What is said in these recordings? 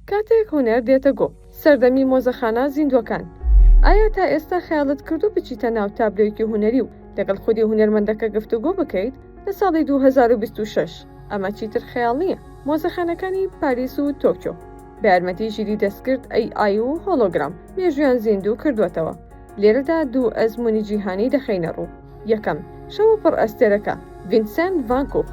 کاتێک هونەر دێتە گۆ. سەردەمی مۆزەخانە زیندووەکان. ئایا تا ئێستا خەیاڵت کردوو بچیتە ناو تابلۆیەکی هونەری و لەگەڵ خودی هونەرمەندەکە گفتوگۆ بکەیت؟ لە ساڵی 2026 ئەمە چیتر خەیاڵ نییە. مۆزەخانەکانی پاریس و تۆکیۆ بە یارمەتی ژیری دەستکرد AI و هۆڵۆگرام مێژوویان زیندوو کردووەتەوە. لێرەدا دوو ئەزموونی جیهانی دەخەینە ڕوو. یەکەم، شەوە پڕ ئەستێرەکە، ڤینسێنت ڤان کوخ.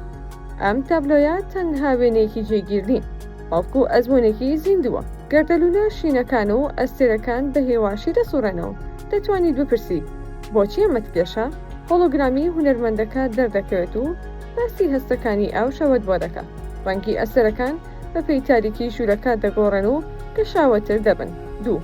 ئەم تابلۆیە تەنها وێنەیەکی جێگیر نین، بەڵکو ئەزموونێکی زیندووە. گەردەلوولە شینەکان و ئەستێرەکان بە هێواشی دەسوڕێنەوە. دەتوانیت بپرسی، بۆچی ئەمەت کێشا؟ هۆڵۆگرامی هونەرمەندەکە دەردەکەوێت و باسی هەستەکانی ئەو شەوەت بۆ دەکات. ڕەنگی ئەستێرەکان بەپێی تاریکی ژوورەکە دەگۆڕێن و گەشاوەتر دەبن. دوو.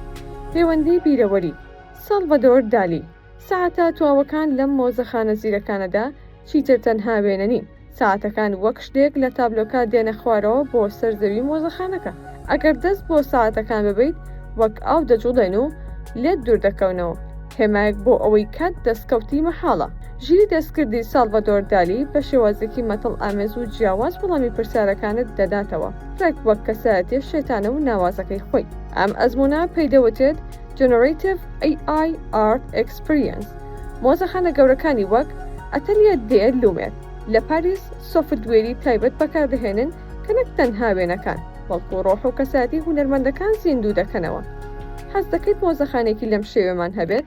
پەیوەندی بیرەوەری، ساڵڤادۆر دالی. سەعاتە تواوەکان لەم مۆزەخانە زیرەکانەدا چیتر تەنها وێنە نین، سەعاتەکان وەک شتێک لە تابلۆکە دێنە خوارەوە بۆ سەر زەوی مۆزەخانەکە. ئەگەر دەست بۆ سەعاتەکان ببەیت وەک ئاو دەجوڵێن و لێت دوور دەکەونەوە، هێمایەک بۆ ئەوەی کات دەستکەوتی مەحاڵە. ژیری دەستکردی ساڵڤادۆر دالی بە شێوازێکی مەتەڵئامێز و جیاواز وەڵامی پرسیارەکانت دەداتەوە، ڕێک وەک کەسایەتیە شێتانە و ناوازەکەی خۆی. ئەم ئەزموونە پێی دەوترێت Generative AI Art Experience، مۆزەخانە گەورەکانی وەک ئەتەلیە دێ لومێر لە پاریس سۆفتوێری تایبەت بەکاردەهێنن کە نەک تەنها وێنەکان، بەڵکو ڕۆح و کەسایەتی هونەرمەندەکان زیندوو دەکەنەوە. حەز دەکەیت مۆزەخانەیەکی لەم شێوەیەمان هەبێت؟